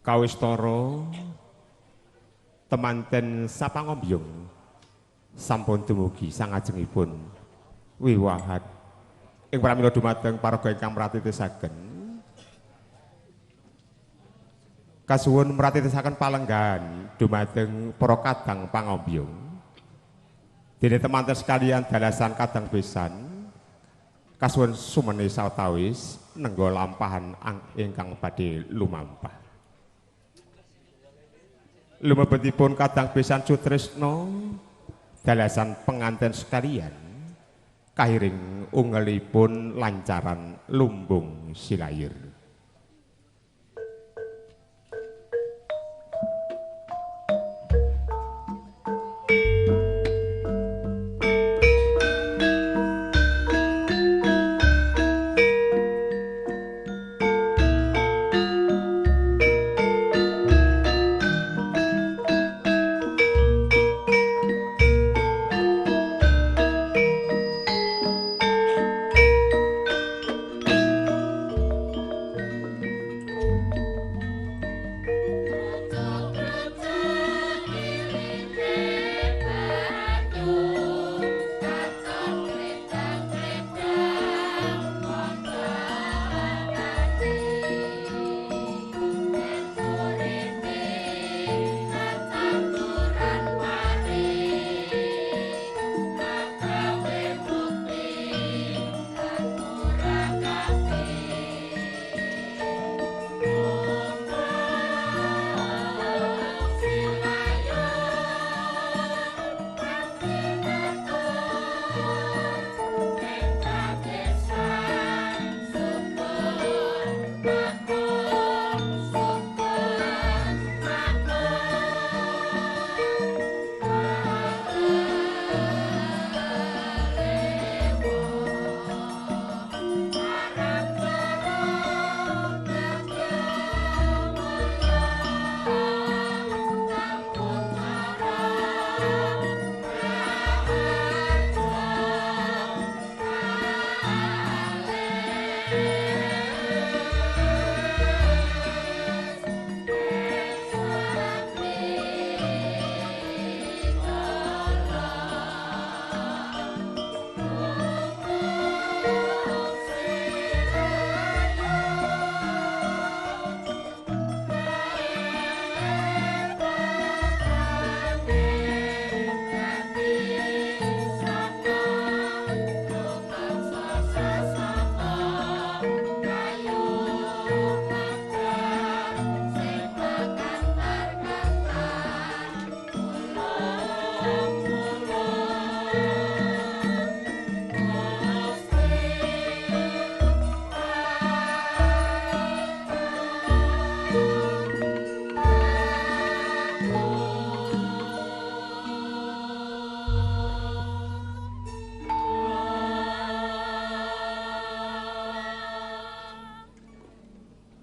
Kawistara temanten sapangombyong sampun dumugi sangajengipun wiwahan ing pramila dumateng paraga ingkang mratitisaken kasuwun mratitisaken palenggahan dumateng para kadang pangombyong dene temanten sekalian dalasan kadang besan kasuwun sumene sawetawis nengga lampahan ingkang badhe lumampah. Lumebetipun kadang besan Sutrisno dalasan penganten sekalian kahiring ungelipun lancaran lumbung silayur.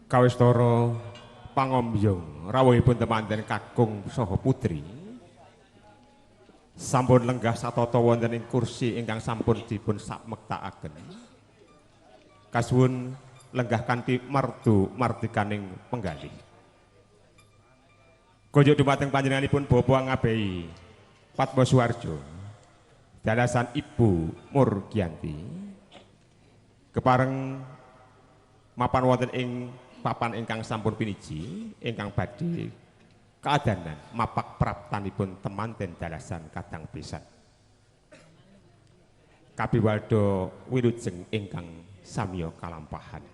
Kawistara pangombyong rawuhipun temanten kakung saha putri sampun lenggah satata wonten ing kursi ingkang sampun dipun samektakaken. Kasuwun lenggah kanthi mardu mardikaning penggalih. Kunjuk dumateng panjenenganipun Bapak Ngabehi Padma Suwarjo dalasan Ibu Murgianti kepareng mapan wonten ing papan ingkang sampun piniji ingkang badhe kaadanan mapak praptanipun temanten dalasan kadang besan. Kabiwalda wilujeng ingkang samya kalampahan.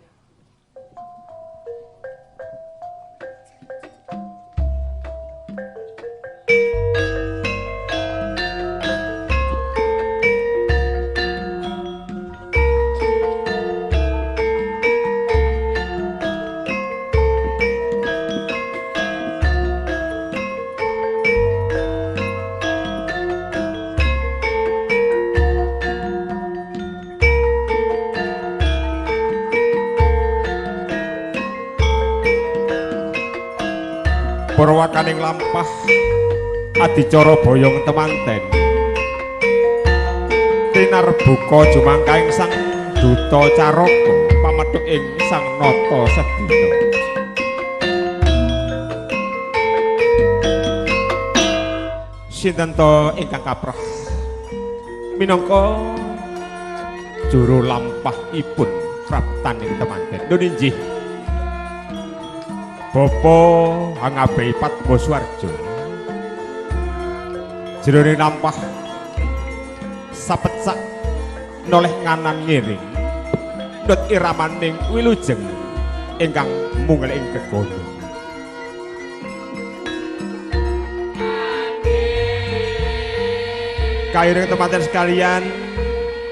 Purwakaning lampah adicara boyong temanten tinarbuka jumangkaing sang duta caraka pamethuk ing sang nata sedina. Sinten to ingkang kaprah minangka juru lampahipun praptaning temanten. Nun injih Bapa Hangabehi Padma Suwarjo jroning lampah sapecak noleh nganan ngiring nut iramaning wilujeng ingkang mungel ing gegono. Kairing temanten sekalian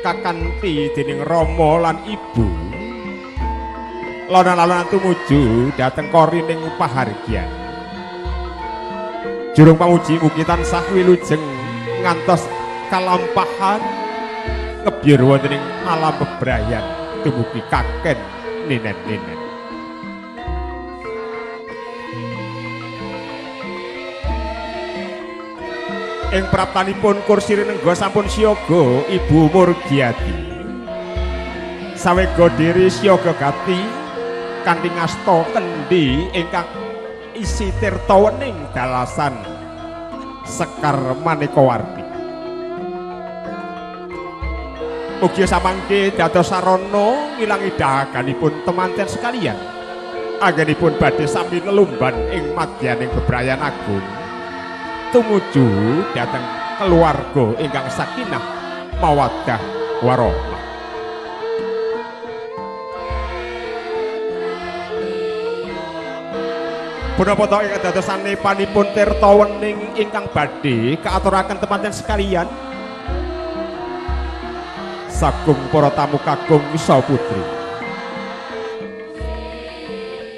kakanthi dening rama lan ibu lonan-lonan tumuju dhateng korining pahargyan. Jurung pamuji mugi tansah wilujeng ngantos kalampahan ngebyur wonten ing alam bebrayan dumugi kaken ninen-ninen. Ing praptanipun kursi rinengga sampun siaga Ibu Murgiati. Sawega diri siaga gati kanthi ngasta kendhi ingkang isi tirta wening dalasan sekar maneka warni. Mugi samangke dados sarana ngilangi dahaganipun temanten sekalian. Anggenipun badhe sami lelumban ing madyaning bebrayan agung tumuju dhateng keluarga ingkang sakinah mawaddah warahmah. Punapa ta ingkang dados sanepanipun tirta wening ingkang badhe kaaturaken temanten sekalian? Sagung para tamu kakung isa putri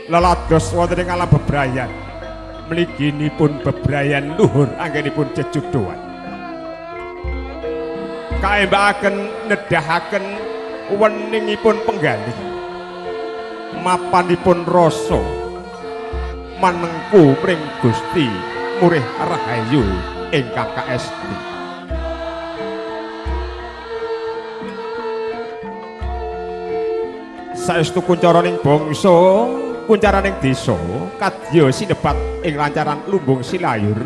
lelados wonten ing alam bebrayan mliginipun bebrayan luhur anggenipun jejudoan kaembakaken nedahaken weningipun penggalih mapanipun rasa manengku mring Gusti murih rahayu ingkang kaesti. Saestu kuncaraning bangsa, kuncaraning desa kadya sinebat ing lancaran lumbung silayur.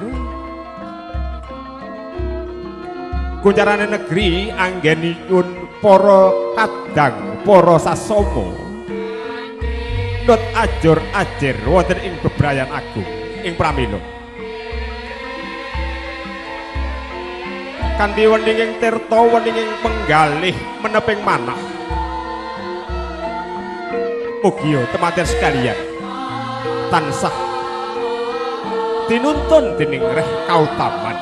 Kuncarane negeri anggenipun para kadang, para sasama nut ajur ajer wonten ing bebrayan agung ing pramila. Kanthi weninging tirta weninging penggalih meneping manah. Mugia temanten sekalian tansah tinuntun dening reh kautaman.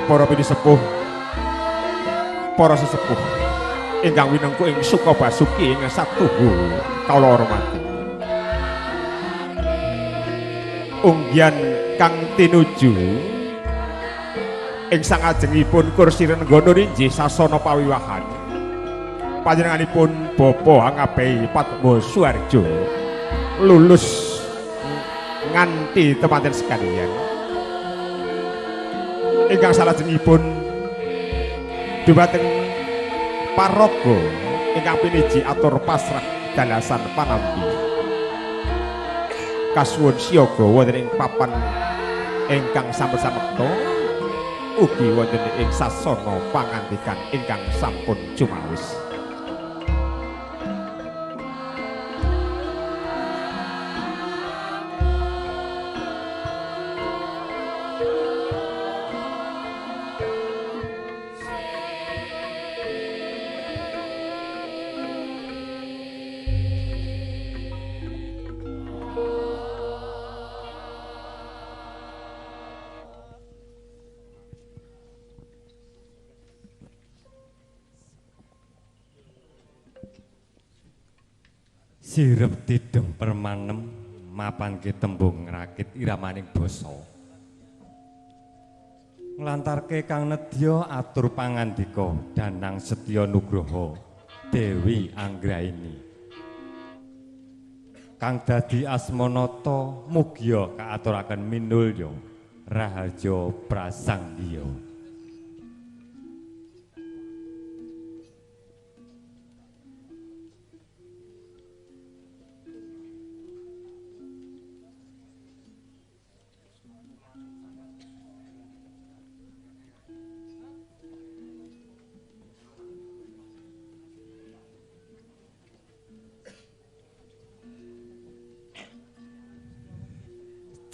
Para pinisepuh, para sesepuh ingkang winengku ing Sukabasuki ing satuhu kawula hormati. Unggian kang tinuju ing sangajengipun kursi renggana injih sasana pawiwahan panjenenganipun Bapa Hangabehi Padma Suwarjo lulus nganti temanten sekalian ingkang salajengipun dumateng paraga ingkang piniji atur pasrah dalasan panampi kasuwun siaga wonten ing papan ingkang sampun samekta ugi wonten ing sasana pangandikan ingkang sampun cumawis. Sirep tideng permanem mapanke tembung ngrakit iramaning basa. Nglantarke kang nedya atur pangandika Danang Setya Nugroho Dewi Anggraini. Kang dadi asmanata mugia kaaturaken minulya raharja prasangya.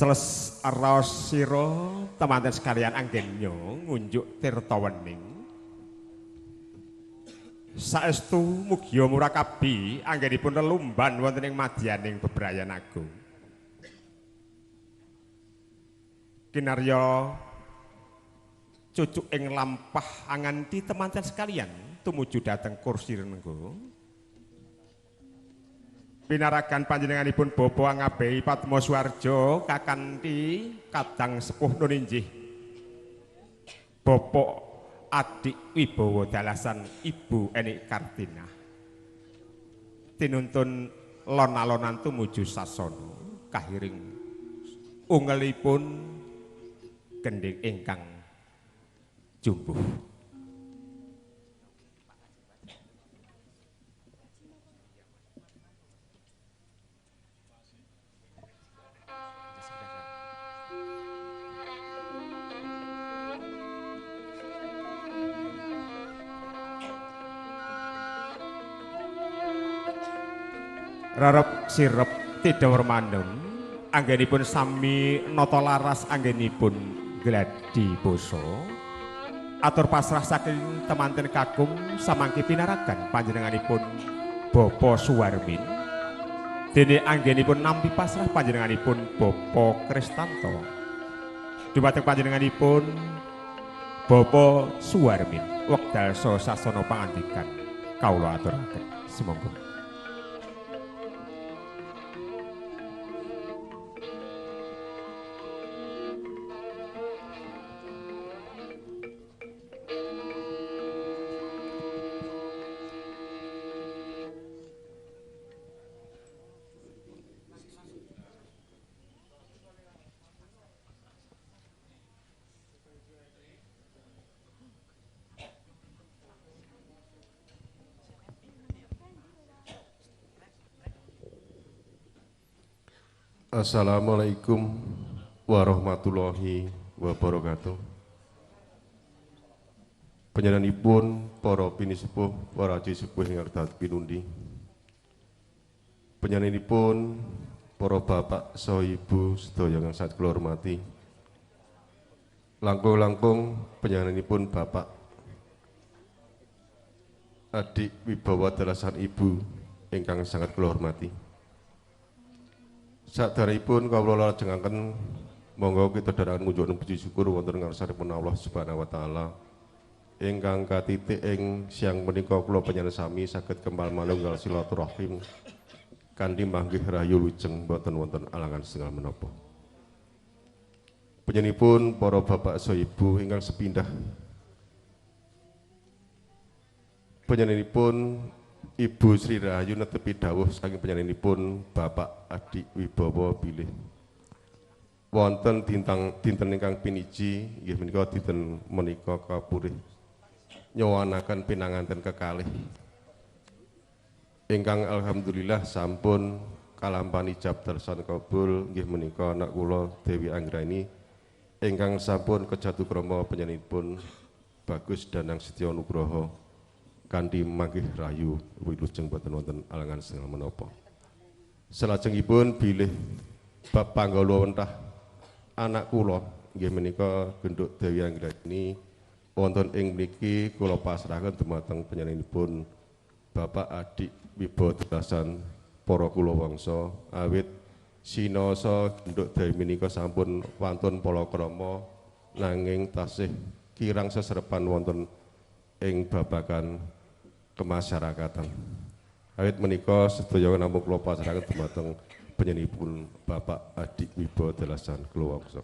Celes raos sira temanten sekalian anggenya ngunjuk tirta wening. Saestu mugia murakabi anggenipun lelumban wonten ing madyaning bebrayan agung. Kinarya cucuk ing lampah anganti temanten sekalian tumuju dhateng kursi renengga. Pinaragan panjenenganipun Bapak Ngabehi Padma Suwarjo kakanthi kadang sepuh nuninjih Bapak Adik Wibowo dalasan Ibu Enik Kartinah tinuntun lon-alonan tumuju sasana kahiring ungelipun gendhing ingkang jumbuh. Rarep sirep tidha wermanung anggenipun sami nata laras anggenipun gladi basa atur pasrah saking temanten kakung samangke pinaragan panjenenganipun Bapak Suwarmin dene anggenipun nampi pasrah panjenenganipun Bapak Kristanto dumateng panjenenganipun Bapak Suwarmin wekdal sasana pangandikan kawula aturaken sumangga. Assalamualaikum warahmatullahi wabarakatuh. Panjenenganipun para pinisepuh, para aji sepuh ingkang dahat pinundi. Panjenenganipun para bapak saha ibu sedaya ingkang sanget kula hormati. Langkung-langkung panjenenganipun Bapak Adik Wibawa dalasan ibu ingkang sangat kula hormati. Saderengipun kawula lajengaken monggo kita dherekaken ngunjuk puji syukur wonten ngarsanipun Allah Subhanahu wa taala ingkang katitik ing siang menika kula panjenengan sami saged kempal manunggal silaturahim kanthi manggih rahayu lujeng boten wonten alangan setunggal menapa. Panjenenganipun para bapak saha ibu ingkang sepindah, panjenenganipun Ibu Sri Rahayu netepi dawuh saking panjenenganipun Bapak Adik Wibowo bilih wonten dinten ingkang piniji inggih menika dinten menika kapurih nyowanaken pinanganten kekalih ingkang alhamdulillah sampun kalampahan ijab darsan kabul inggih menika anak kula Dewi Anggraini ingkang sampun kejatu krama panjenenganipun Bagus Danang Setya Nugroho kanthi manggih rahayu wilujeng boten wonten alangan setunggal menapa. Salajengipun bilih bab panggala wentah anak kula inggih menika genduk Dewi Anggraini wonten ing mriki kula pasrahaken dumateng panjenenganipun Bapak Adik Wibowo dalasan para kulawangsa awit sinasa genduk Dewi menika sampun wantun palakrama nanging tasih kirang seserepan wonten ing babagan kemasyarakatan. Awit menika sedaya namung kula pasrahaken dumateng panjenenganipun Bapak Adik Wibowo dalasan kulawangsa.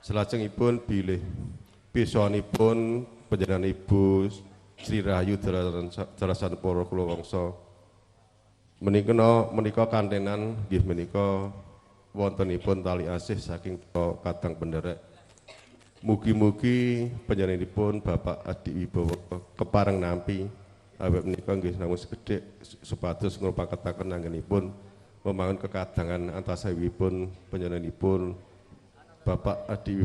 Salajengipun bilih pisanipun panjenengan Ibu Sri Rahayu dalasan para kulawangsa menika kantenan nggih menika wontenipun tali asih saking kadang penderek. Mugi-mugi panjenenganipun Bapak Adik Wibowo kepareng nampi awet menika nggih namung sekedhik supados ngrupaketaken anggenipun membangun kekadangan antasawipun panjenenganipun Bapak Adi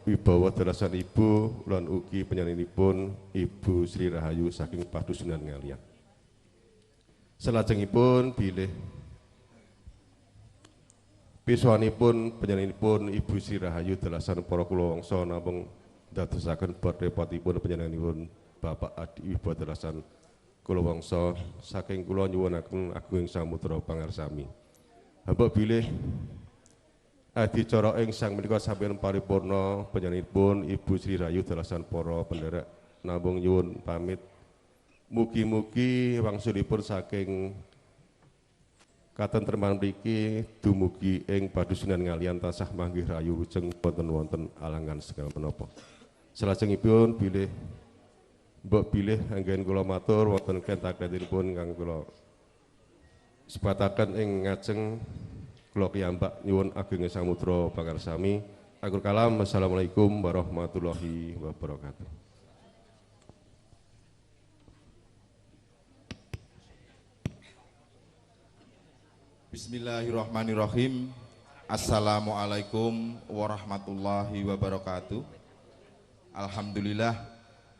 Wibowo dalasan Ibu lan ugi panjenenganipun Ibu Sri Rahayu saking Padusunan Ngaliyan. Salajengipun bilih Pisuwanipun panjenenganipun Ibu Sri Rahayu delasan para kulawangsa namung ndadosaken repotipun panjenenganipun Bapak Adi Wibowo delasan kulawangsa saking kula nyuwunaken agunging samudra pangarsami. Hamba bilih adicara ing sang menika sampun paripurna panjenenganipun Ibu Sri Rahayu delasan para penderek namung nyuwun pamit. Mugi-mugi wangsulipun saking katentreman mriki dumugi ing padusunan ngalian tansah manggih rahayu wilujeng wonten-wonten alangan segala menapa. Salajengipun bilih mbok bilih anggen kula matur wonten kentak-kentinipun kang kula sebataken ing ngajeng kula piyambak nyuwun agunging samudra pangarsami. Akhir kalam, wassalamualaikum warahmatullahi wabarakatuh. Bismillahirrahmanirrahim. Assalamualaikum warahmatullahi wabarakatuh. Alhamdulillah,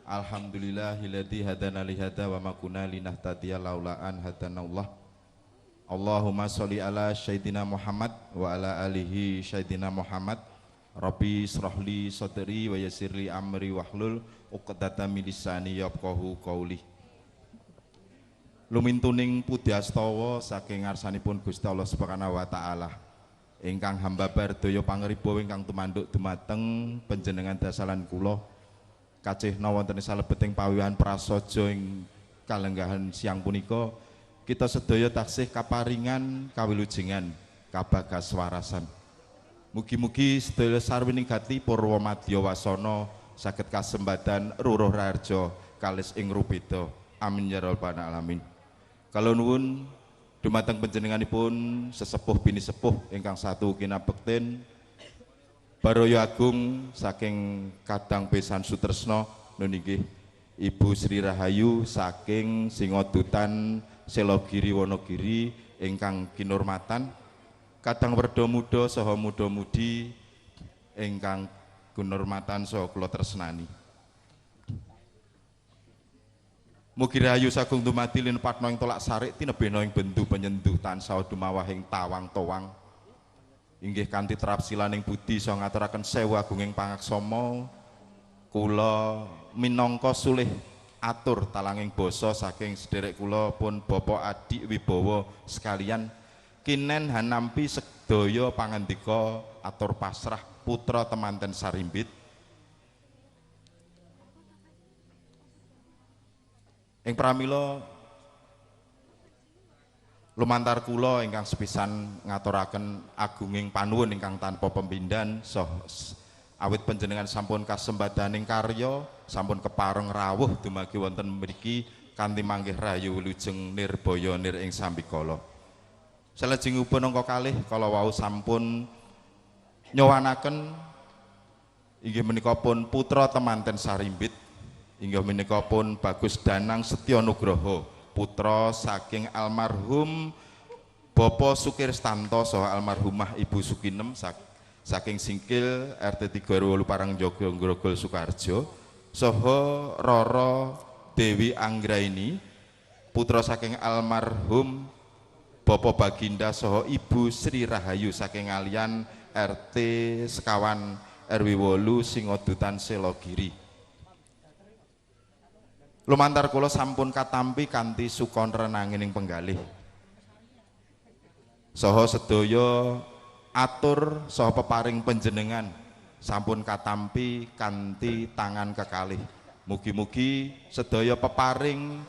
alhamdulillahilladzi hadana li hadza wa ma kunna linahtadiya laula an hadanallah. Allahumma sholli ala sayyidina Muhammad wa ala alihi sayyidina Muhammad. Rabbi israh li sadri wa yassir li amri wahlul 'uqdatam min lisani yafqahu qouli. Lumintuning pudyastawa saking ngarsanipun Gusti Allah Subhanahu wa taala ingkang hamba bardaya pangriba ingkang tumanduk dumateng panjenengan dasalan kula kacihna wonten salebeting pawiwahan prasaja ing kalenggahan siang punika kita sedaya taksih kaparingan kawilujengan kabagas warasan. Mugi-mugi sedaya sarwining gati purwa madya wasana saged kasembadan ruruh raharja kalis ing rubeda. Amin ya rabbal alamin. Kalau nuwun dumateng panjenenganipun sesepuh bini sepuh ingkang satu kinabekten Baroyo Agung saking Kadang Besan Sutresno nun inggih Ibu Sri Rahayu saking Singodutan Selogiri Wonogiri ingkang kinurmatan Kadang Werda Muda saha muda-mudi ingkang kinurmatan saha kula tresnani. Mugi rahayu sagung dumadi linepatna ing tolak sarik tinebihna ing bendu penyenduh tansah dumawah ing tawang-towang. Inggih kanthi trapsilaning budi saha ngaturaken sewu agunging pangaksama kula minangka sulih atur talanging basa saking sederek kula pun Bapak Adik Wibowo sekalian kinen hanampi sedaya pangandika atur pasrah putra temanten Sarimbit. Ing pramila lumantar kula ingkang sepisan ngaturaken agunging panuwun ingkang tanpa pepindhan saha awit panjenengan sampun kasembadaning karya sampun kepareng rawuh dumagi wonten mriki kanthi manggih rahayu wilujeng nirbaya nir ing sambikala. Salajengipun angka kalih kala wau sampun nyowanaken inggih menika pun putra temanten Sarimbit inggih menika pun Bagus Danang Setya Nugroho putra saking almarhum Bapak Sukir Stanto saha almarhumah Ibu Sukinem saking Singkil RT 3 RW 8 Parangjogo Grogol Sukoharjo saha Roro Dewi Anggraini putra saking almarhum Bapak Baginda saha Ibu Sri Rahayu saking Ngalian RT sekawan RW 8 Singodutan Selogiri. Lumantar kula sampun katampi kanthi sukon renangining penggalih. Saha sedaya atur saha peparing panjenengan sampun katampi kanthi tangan kekalih. Mugi-mugi sedaya peparing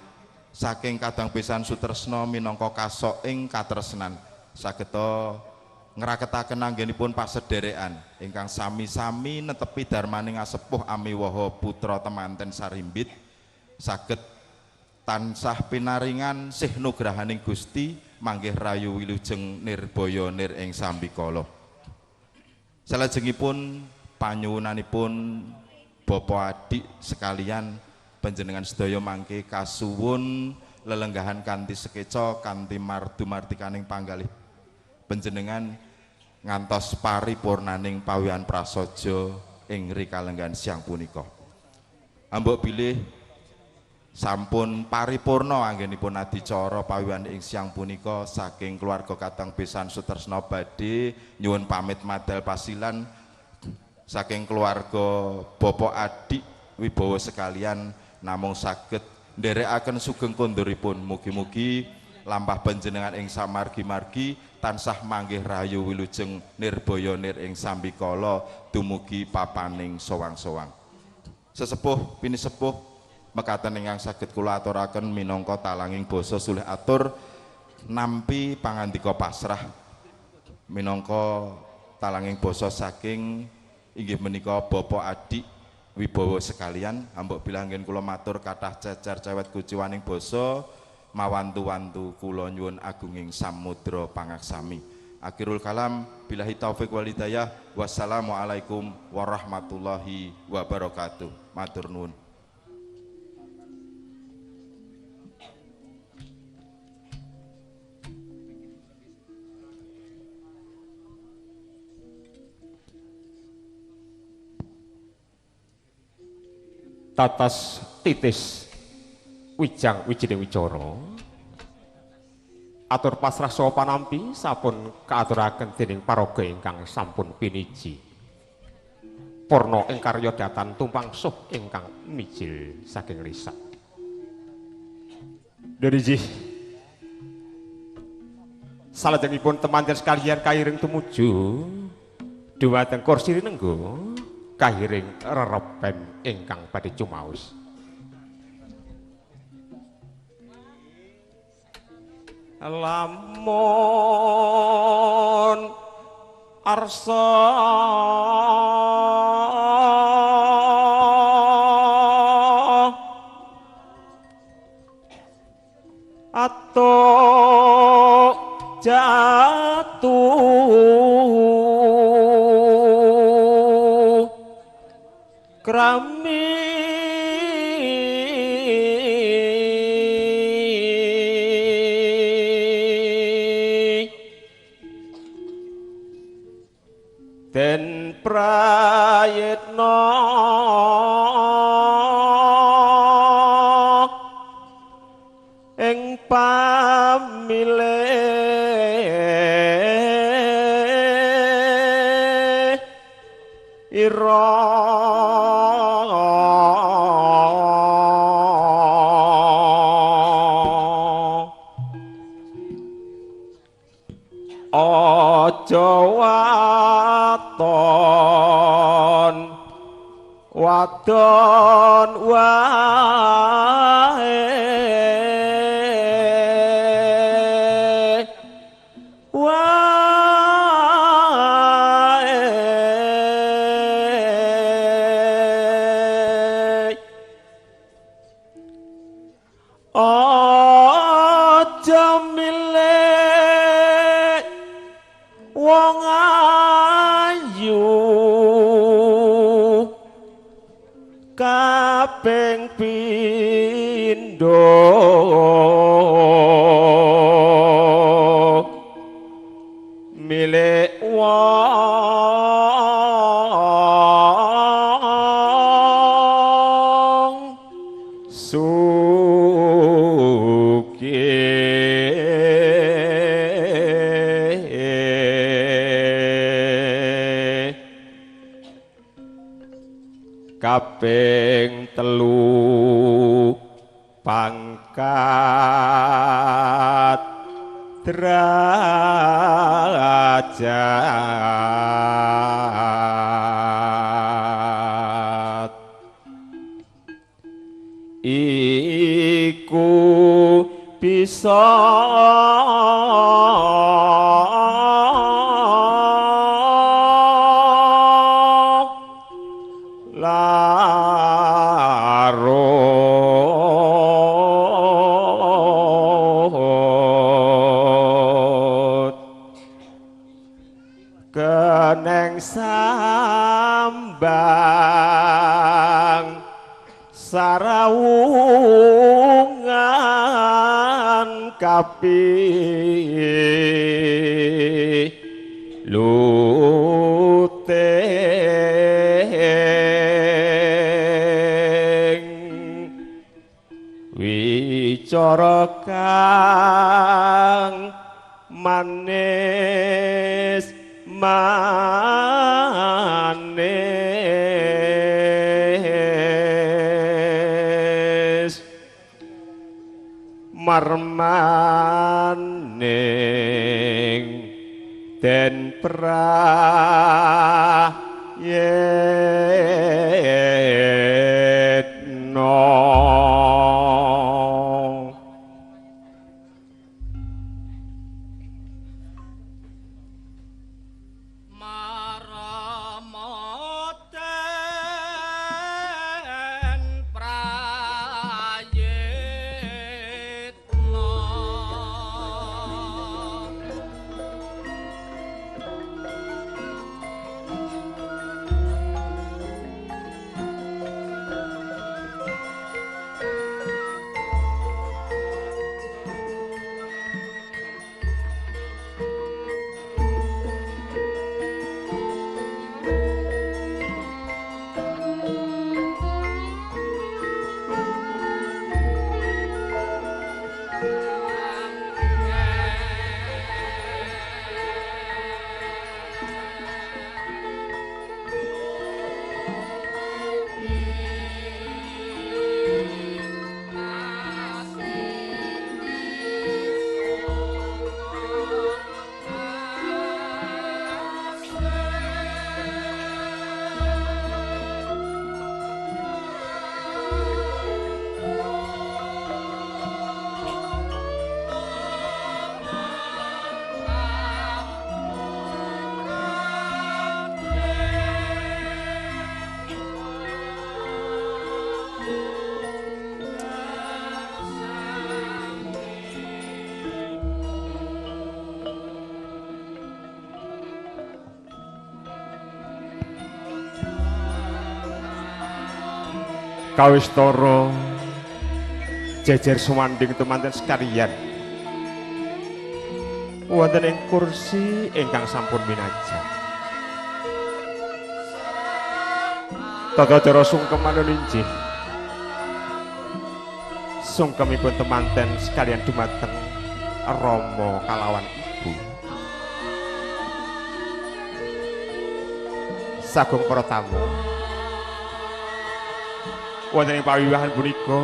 saking Kadang Besan Sutresna minangka kasok ing katresnan sageta ngraketaken anggenipun pasederekan ingkang sami-sami netepi darmaning asepuh amiwaha putra temanten Sarimbit saged tansah pinaringan sih nugrahaning Gusti manggih rayu wilujeng nirbaya nir ing sambikala. Salajengipun panyuwunanipun Bapak Adik sekalian panjenengan sedaya mangke kasuwun lelenggahan kanthi sekeca kanthi mardu martikaning panggalih panjenengan ngantos paripurnaning pawihan prasaja ing rikalenggahan siang punika. Ambok bilih Sampun paripurna anggenipun adicara pawiwan ing siang punika saking keluarga Kadang Besan Sutresna badhe nyuwun pamit madal pasilan saking keluarga Bapak Adik Wibowo sekalian namung saged nderekaken sugeng konduripun. Mugi-mugi lampah panjenengan ing samargi-margi tansah manggih rahayu wilujeng nirbaya nir ing sambikala dumugi papaning sowang-sowang. Sesepuh pinisepuh mekaten ingkang saged kula aturaken minangka talanging basa sulih atur nampi pangandika pasrah minangka talanging basa saking inggih menika Bapak Adik Wibowo sekalian. Ambok bilanggen kula matur kathah cecer cewet kuciwaning basa mawantu-wantu kula nyuwun agunging samudra pangaksami. Akhirul kalam billahi taufik wal hidayah. Wassalamualaikum warahmatullahi wabarakatuh. Matur nuwun. Tatas titis wijang wijining wicara atur pasrah saha panampi sampun kaaturaken dening paraga ingkang sampun piniji purna ing karya datan tumpang suh ingkang mijil saking risak. Dari salajengipun temanten sekalian kairing tumuju dhumateng kursi rinenggo kahiring rereben ingkang badhe cumaos. Lamun arsa atuk jatuh krami den prayitna ing pamilih ira aja waton wadon wae wae aja milih wong ayu kaping pindho milik wong sugih. Kaping telu pangkat derajat iku bisa larut keneng sambang sarawungan kapi luting Bicara kang manis manis marmaning den prayitna. Kawistara jejer sumanding temanten sekalian wonten ing kursi ingkang sampun minajah. Tata cara sungkeman injih sungkemipun temanten sekalian dumateng rama kalawan ibu. Sagung para tamu wonten ing pawiwahan punika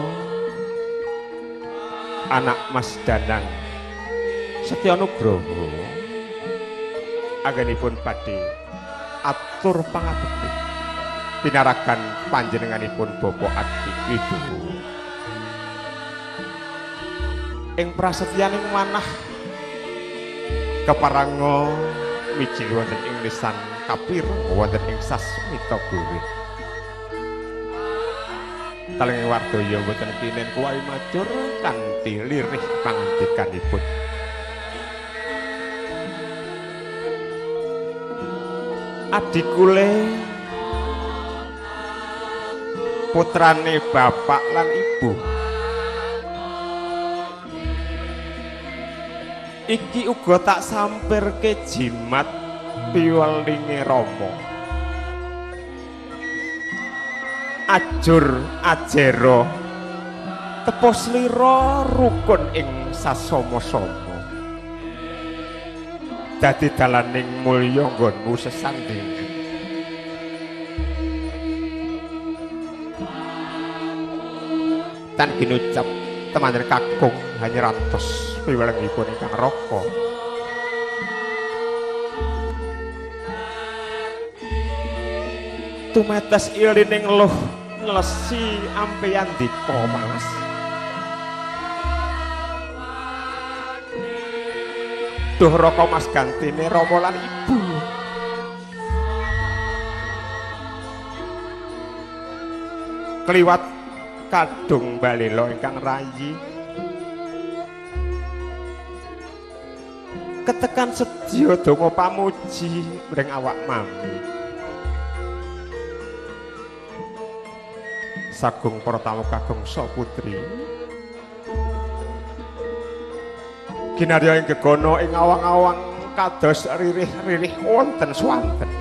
anak Mas Danang Setya Nugroho anggenipun badhe atur pangabekti pinaragan panjenenganipun Bapak Adi Wibowo. Ing prasetyaning manah keparanga mijil wonten ing lisan kapir wonten ing sasmita gurih. Talenging wardaya boten kinen kuwawi majur kanthi lirih pangandikanipun. Adikule putrane bapak lan ibu iki uga tak sampirke jimat piwelinge Rama. Ajur ajera tepo slira rukun ing sasama-sama dadi dalaning mulya nggonmu sesandingan. Tan ginucap temanten kakung hanyrantos piwelengipun ingkang raka. Tumetes ilining luh nglesi ampeyan dika Mas. Duh raka Mas gantine rama lan ibu. Kliwat kadung balela ingkang rayi. Ketekan sedya donga pamuji mring awak mami. Sagung para tamu kakung putri kinarya ing gegono ing awang-awang kados ririh-ririh wonten swanten.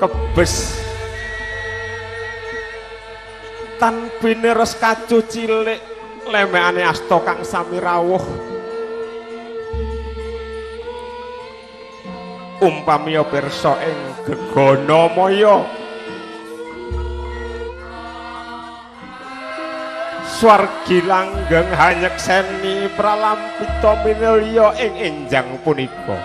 Kebes Tan pineres kacu cilik lemekane asta kang sami rawuh. Umpamiya pirsa ing gegana maya swargi langgeng hanyekseni pralampita minulya ing enjang punika.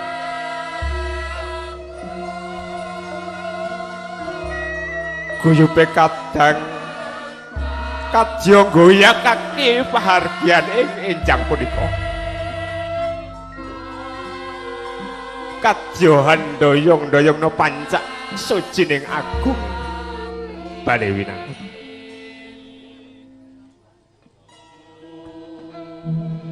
Guyupe kadang kadya nggoyakake pahargyan ing enjang punika. Kadya handoyong-doyongna pancak sucining agung Bale Winangun. Thank you.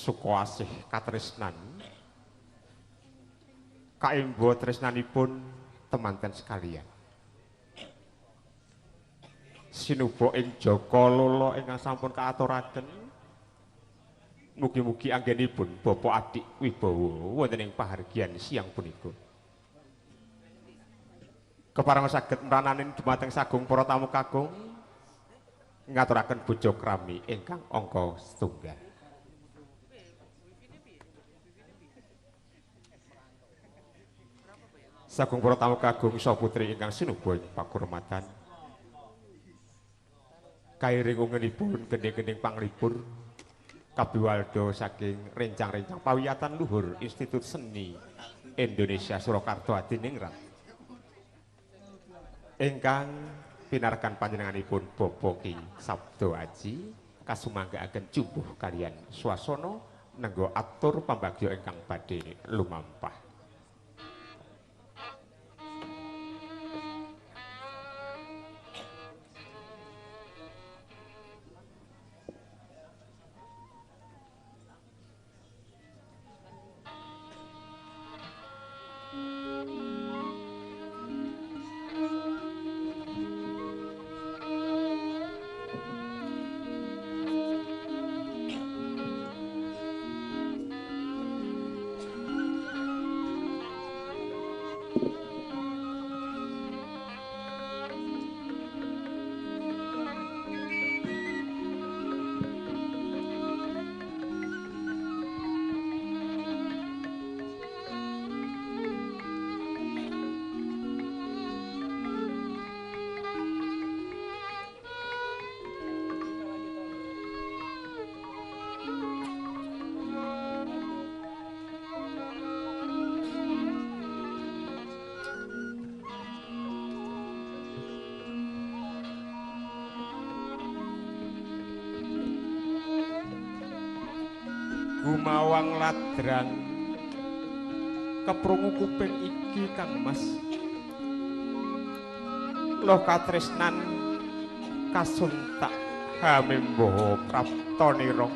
Sukoasih katresnan kaembo tresnanipun temanten sekalian. Sinuba ing jaka lola ingkang sampun kaaturaken, mugi-mugi anggenipun Bapak Adik Wibawa wonten ing pahargyan siang punika. Kepareng saged mrananin dumateng sagung para tamu kakung ngaturaken bojo krami ingkang angka setunggal. Sagung para tamu kagung saha putri ingkang sinuba ing pakurmatan. Kairing ungenipun gending-gending panglipur kabiwalda saking rencang-rencang pawiyatan luhur Institut Seni Indonesia Surakarta Adiningrat ingkang pinarkan panjenenganipun Bapak Ki Sabdo Aji kasumanggaaken jumbuh kaliyan swasana nenggo atur pambagya ingkang badhe lumampah. Gumawang ladrang keprungu kuping iki Kang Mas, loh katresnan kasuntak hamemboho praptanira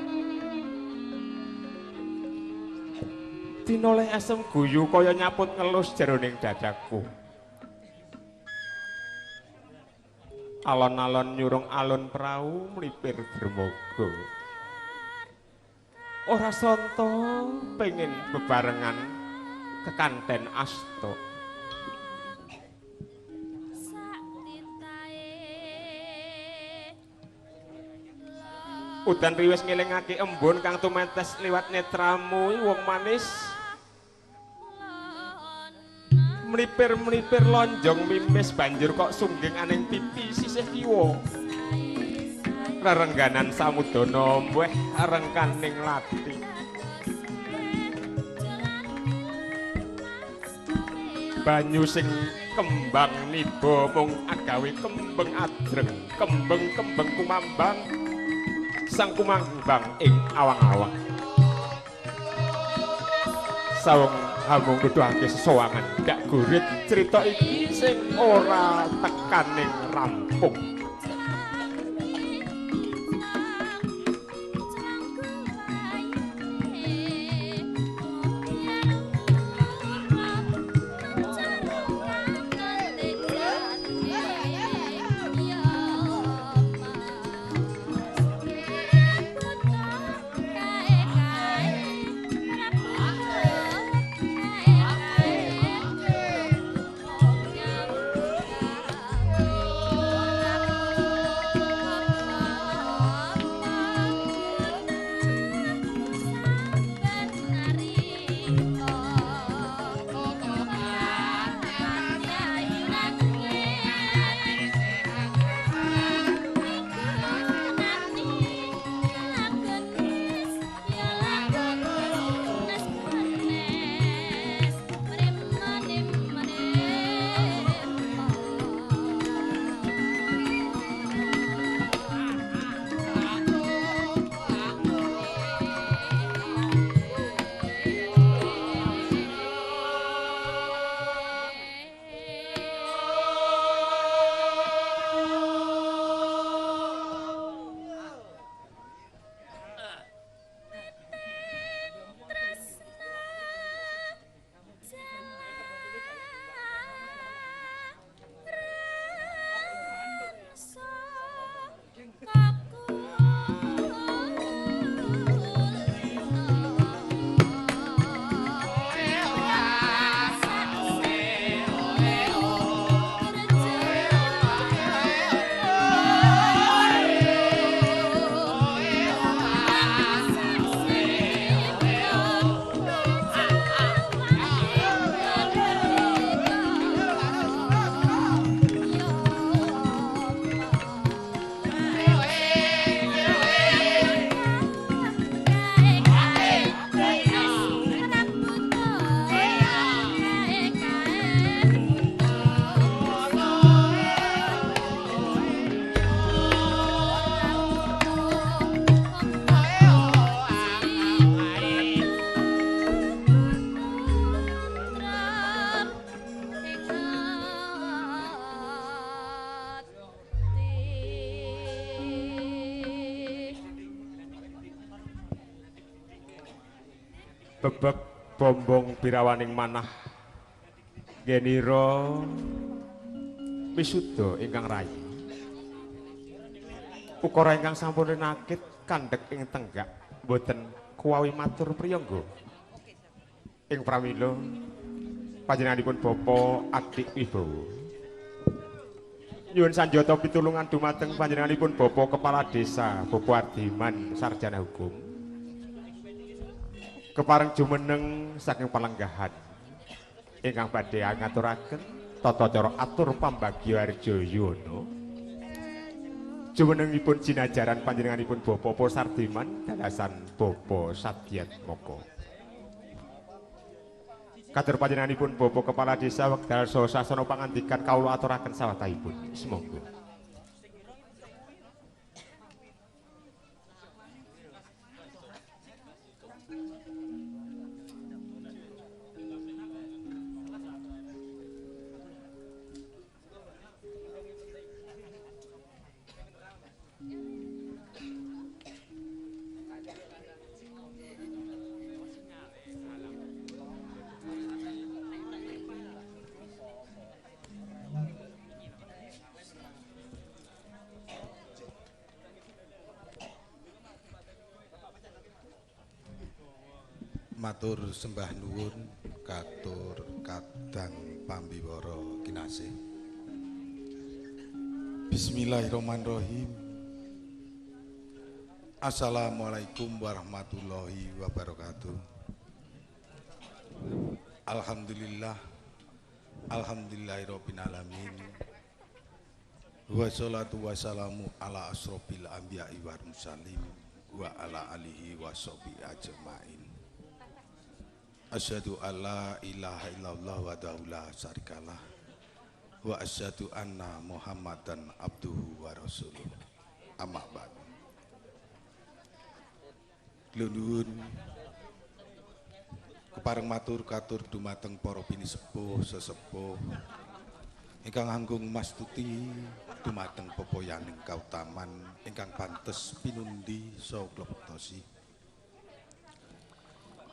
tinoleh asem guyu kaya nyaput ngelus jeroning dadaku. Alon-alon nyurung alun prau mlipir dermaga. Ora sonto pengen bebarengan kekanten asta. Udan riwis ngelingake embun kang tumetes liwat netramu wong manis. Mlipir-mlipir lonjong mimis banjur kok sungging aning pipi sisih kiwa. Rerengganan samudana weh rengkaning lati. Banyu sing kembang niba mung agawe kembeng adreng, kembeng-kembeng kumambang sang kumambang ing awang-awang. Sawung hamung nuduhake sesowangan gak gurit crita iki sing ora tekaning rampung. Bebek bombong birawaning manah genira misuda ingkang rayi. Ukara ingkang sampun rinakit kandhek ing tenggak boten kuwawi matur priyangga. Ing pramila panjenenganipun Bapak Adik Wibowo nyuwun sanjata pitulungan dumateng panjenenganipun Bapak Kepala Desa Bapak Ardiman Sarjana Hukum kepareng jumeneng saking palenggahan ingkang badhe ngaturaken tata cara atur pambagya harja yono. Jumenengipun jinajaran panjenenganipun Bapak Sardiman dalasan Bapak Sadyatmoko. Katur panjenenganipun Bapak Kepala Desa wekdal saha sasana pangandikan kawula aturaken sawetahipun. Sumangga. Matur sembah nuwun katur kadang pambiwara kinasih. Bismillahirrahmanirrahim. Assalamualaikum warahmatullahi wabarakatuh. Alhamdulillah, alhamdulillahirabbil alamin. Wassalatu wassalamu ala asrofil anbiya'i wal mursalin wa ala alihi washabihi ajmain. Asyhadu alla ilaha illallah wahdahu la syarikalah wa asyhadu anna Muhammadan abduhu wa rasuluh. Amma ba'd. Nuwun kepareng matur katur dumateng para pinisepuh sesepuh ingkang anggung mastuti dumateng pepoyaning kautaman ingkang pantes pinundi saha klebetosi.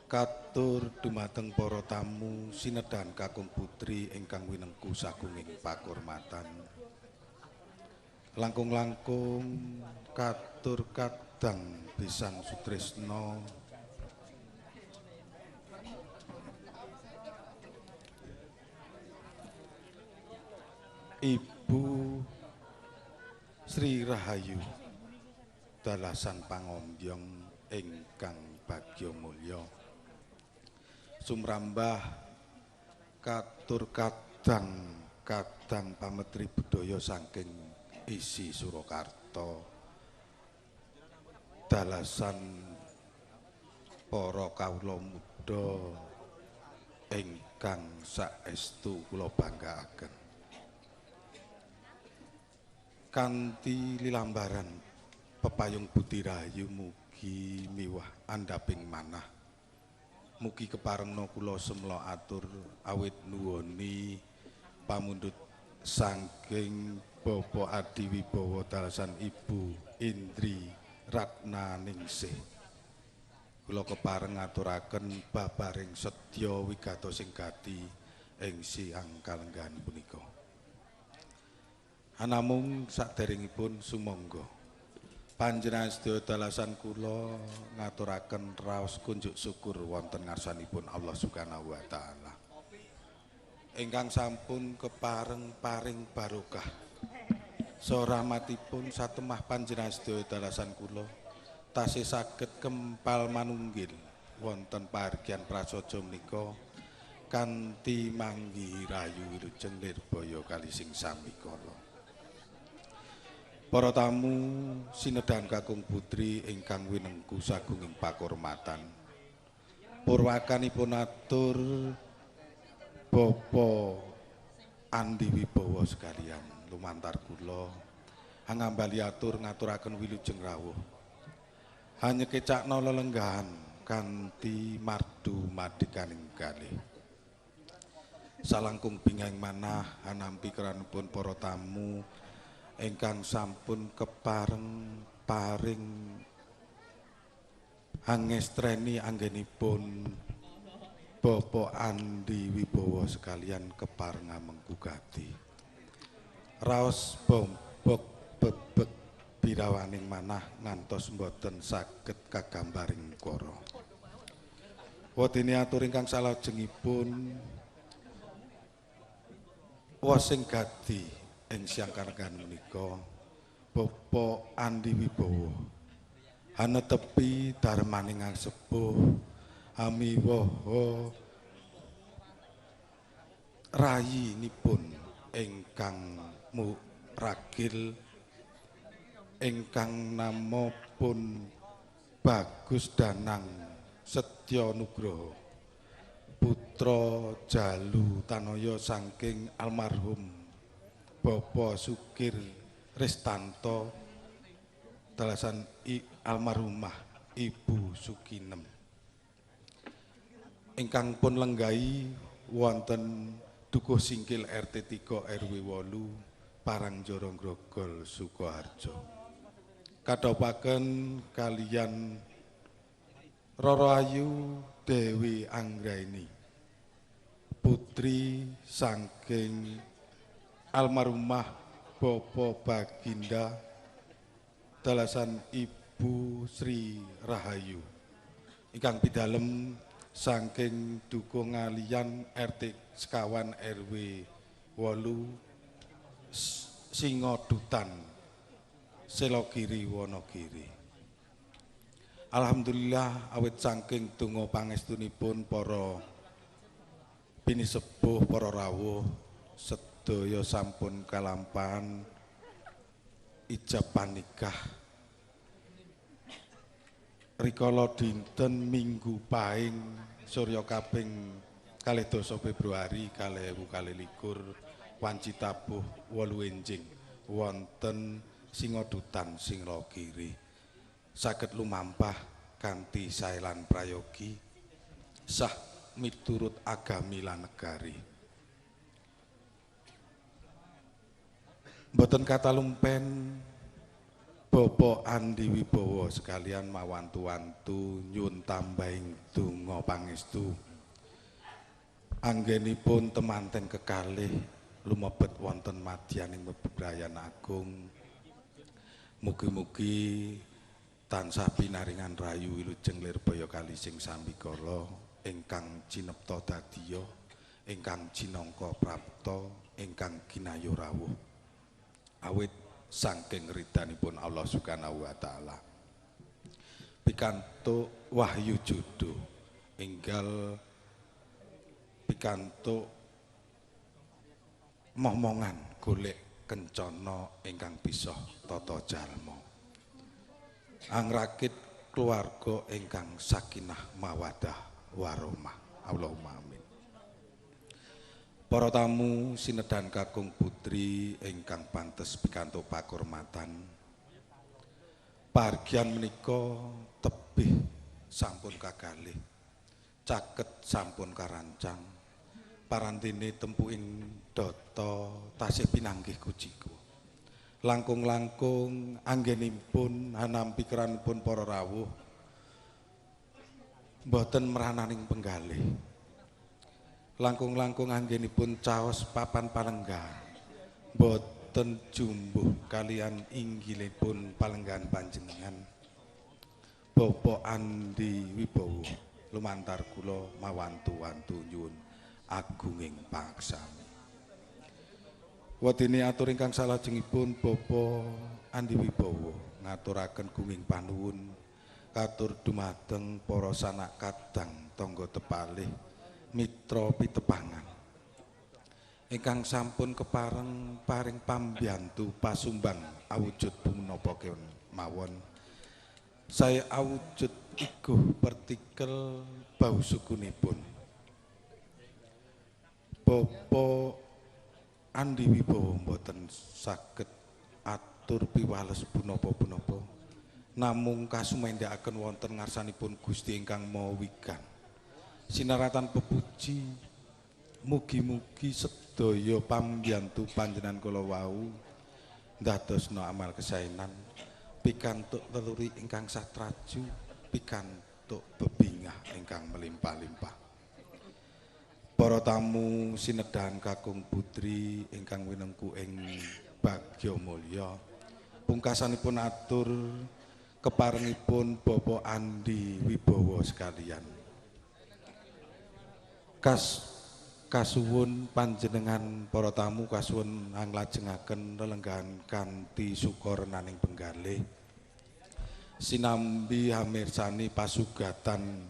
Katur dumateng para tamu sinedhan kakung putri ingkang winengku sagunging pakurmatan. Langkung-langkung katur kadang bisan sutresna Ibu Sri Rahayu dalasan pangombyong ingkang bagya mulya. Sumrambah katur kadang kadang pametri budaya saking isi Surakarta dalasan para kawula muda ingkang saestu kula banggaaken. Kanthi lilambaran pepayung budi rahayu mugi miwah andhaping manah. Mugi keparengna kula semla atur awit nuwuni pamundhut saking Bapak Adi Wibowo dalasan Ibu Indri Ratnaningsih. Kula kepareng ngaturaken babaring setya wigatosing gati ing siang kalenggahan punika. Anamung saderengipun sumangga panjenengan sedaya dalasan kula ngaturaken raos kunjuk syukur wonten ngarsanipun Allah Subhanahu wa taala ingkang sampun kepareng paring barokah saha rahmatipun satemah panjenengan sedaya dalasan kula tasih saged kempal manunggil wonten pahargyan prasaja menika kanthi manggihi rahayu wilujeng nirbaya kali sing sami kala. Para tamu sinedhan kakung putri ingkang winengku sagunging pakurmatan. Purwakanipun atur Bapak Andi Wibowo sekalian lumantar kula angambali atur ngaturaken wilujeng rawuh. Hanya kecakna lelenggahan kanthi mardu madikaning kalih. Salangkung bingahing manah anampi keranipun para tamu ingkang sampun kepareng paring angestreni anggenipun Bapak Andi Wibowo sekalian kepareng ngamengku gati. Raos bombok bebek birawaning manah ngantos mboten saged kagambaring ukara. Wedine atur ingkang salajengipun wasing gadi ing siang karengan menika Bapak Andi Wibowo hanetepi darmaning sepuh amiwaha rayinipun ingkang muragil ingkang nama pun Bagus Danang Setya Nugroho putra Jalu Tanaya saking almarhum Bapak Sukir Restanto dalasan almarhumah Ibu Sukinem ingkang pun lenggahi wonten Dukuh Singkil RT 3 RW 8 Parangjoro Grogol Sukoharjo. Kadhopaken kaliyan Roro Ayu Dewi Anggraini putri saking almarhumah Bapak Baginda dalasan Ibu Sri Rahayu ingkang pidalem saking Dukuh Ngaliyan RT sekawan RW 8 Singodutan Selogiri Wonogiri. Alhamdulillah awit saking donga pangestunipun para pinisepuh, para rawuh sedaya sampun kalampahan ijab panikah rikala dinten Minggu Pahing surya kaping 12 Februari 2022 wanci tabuh 8 enjing wonten Singodutan Singlogiri saged lumampah kanthi sae lan prayogi sah miturut agami lan negari. Mboten katalumpen Bapak Andi Wibowo sekalian mawantu-wantu nyun tambahing donga pangestu anggenipun temanten kekalih lumebet wonten madyaning bebrayan agung. Mugi-mugi tansah pinaringan rayu wilujeng lirbaya kali sing sambikala ingkang cinepta dadiya, ingkang cinangka prapta, ingkang ginayo rawuh awit saking ridhanipun Allah Subhanahu wa taala. Pikantuk wahyu judo enggal pikantuk momongan golek kencana ingkang bisa tata jalma. Angrakit keluarga ingkang sakinah mawadah warahmah. Allahumma amin. Para tamu sinedan kakung putri ingkang pantes pikantuk pakurmatan. Pargian menika tebih sampun kagalih, caket sampun karancang. Parantine tempuking data tasih pinanggih kuciku. Langkung-langkung anggenipun hanampi keranipun para rawuh mboten merananing penggalih. Langkung-langkung anggenipun caos papan palenggahan mboten jumbuh kalian inggilipun palenggahan panjenengan Bapak Andi Wibowo lumantar kula mawantu-wantu nyuwun agunging paksami. Wedine atur ingkang salajengipun Bapak Andi Wibowo ngaturaken gunging panuwun katur dumateng para sanak kadang tangga tepalih mitra pitepangan ingkang sampun kepareng paring pambiyantu pasumbang awujud punapa kemawon saya awujud iguh partikel bau sukunipun. Bapak Andi Wibowo mboten saged atur piwales punapa-punapa namung kasumendhakaken wonten ngarsanipun Gusti ingkang Maha Wigan. Sinaratan pepuji mugi-mugi sedaya pambiyantu panjenengan kula wau ndadosna amal kesaenan pikantuk leluri ingkang satraju pikantuk bebingah ingkang melimpah-limpah. Para tamu sinedhan kakung putri ingkang winengku ing bagya mulya. Pungkasanipun atur keparengipun Bapak Andi Wibowo sekalian. Kasuwun panjenengan para tamu kasuwun anglajengaken lelenggahan kanthi sukorenaning penggalih. Sinambi hamirsani pasugatan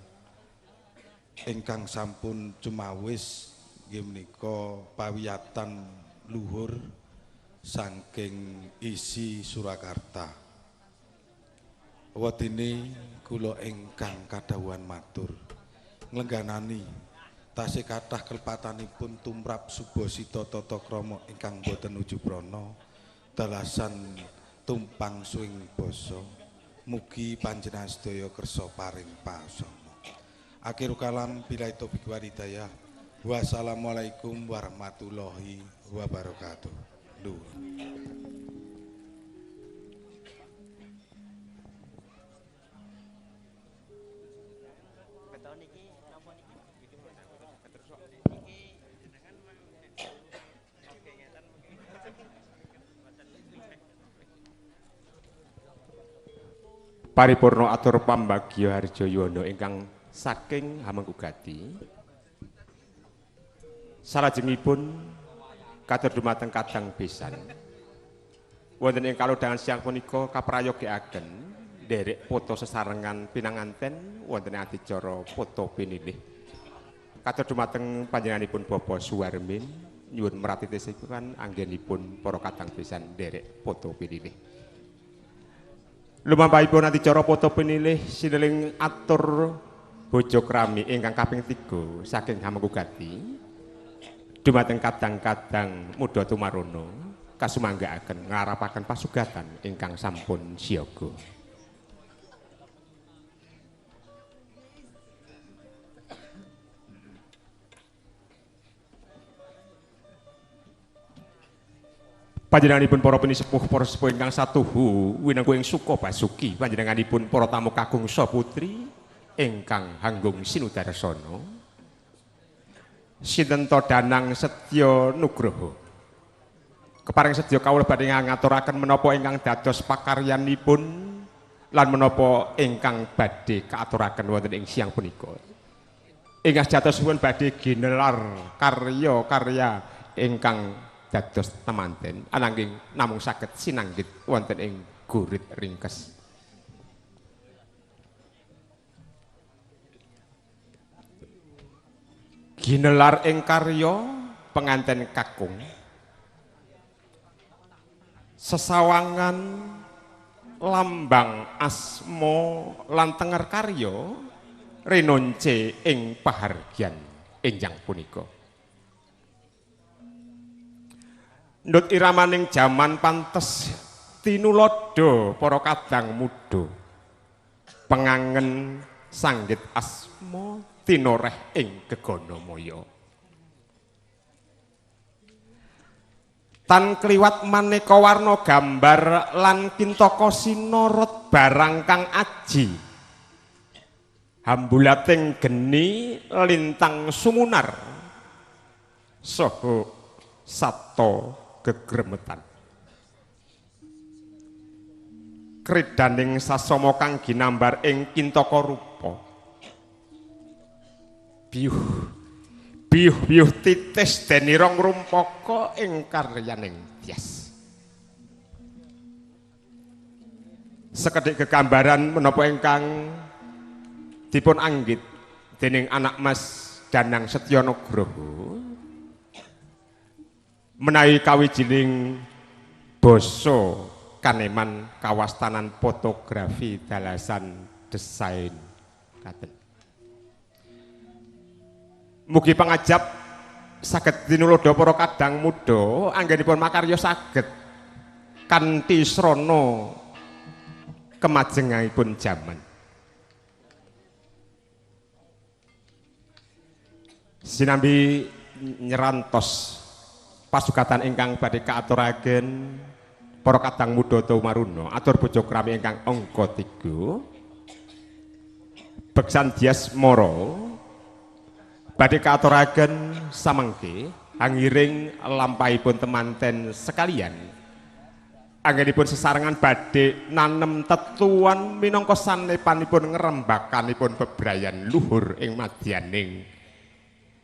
ingkang sampun cumawis nggih menika pawiyatan luhur saking isi Surakarta. Wedine kula ingkang kadhawuhan matur nglengganani tasih kathah kelepatanipun tumrap subasita tata krama ingkang boten ujuprana dalasan tumpang suwing basa. Mugi panjenengan sedaya kersa paring pasana. Akhirul kalam billahi taufik wal hidayah. Wassalamualaikum warahmatullahi wabarakatuh. Nuwun. Paripurna atur pambagya harja yuwana ingkang saking Hamengkugati. Salajengipun katur dumateng kadang besan. Wonten ing kalodhangan siang punika kaprayogikaken nderek foto sesarengan pinanganten wonten ing adicara foto pinilih. Katur dumateng panjenenganipun Bapak Suwarmin nyuwun meratitisikan anggenipun para kadang besan nderek foto pinilih. Lumampahipun adicara foto pinilih sineling atur bojo krami ingkang kaping 3 saking Hamengkugati dumateng kadang-kadang muda tumaruna kasumanggaaken nglarapaken pasugatan ingkang sampun siaga. Panjenenganipun para pinisepuh, para sepuh ingkang satuhu winengku ing suka basuki, panjenenganipun para tamu kakung putri ingkang hanggung sinudarsana. Sinten to Danang Setya Nugroho. Kepareng sedya kawula badhe ngaturaken menapa ingkang dados pakaryanipun lan menapa ingkang badhe kaaturaken wonten ing siang punika. Ingkang sejatosipun badhe ginelar karya-karya ingkang dados temanten ananging namung saged sinanggit wonten ing gurit ringkes. Ginelar ing karya penganten kakung sesawangan lambang asma lan tenger karya rinonce ing pahargyan enjang punika. Ndut iramaning jaman pantes tinulodo para kadang muda pengangen sanggit asma tinoreh ing gegana maya. Tan kliwat maneka warna gambar lan kintaka sinorot barang kang aji hambulating geni lintang sumunar saha sato gegremetan. Kridaning sasama kang ginambar ing kintaka rupa biyuh biyuh biyuh titis denira ngrumpaka ing karyaning Tyas. Sekedhik gegambaran menapa ingkang dipun anggit dening anak Mas Danang Setya Nugroho menawi kawijining basa kaneman kawastanan fotografi dalasan desain katen. Mugi pangajap saged tinulodo para kadang muda anggenipun makarya saged kanthi srana kemajengipun jaman. Sinambi nyerantos pasugatan ingkang badhe kaaturaken para kadang muda Tumaruna atur bojo krami ingkang angka 3 beksan Dias Moro Badhe kaaturaken samangke angiring lampahipun temanten sekalian. Anggenipun sesarengan badhe nanem tetuan minangka sanepanipun ngrembakanipun bebrayan luhur ing madyaning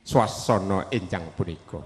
swasana enjang punika.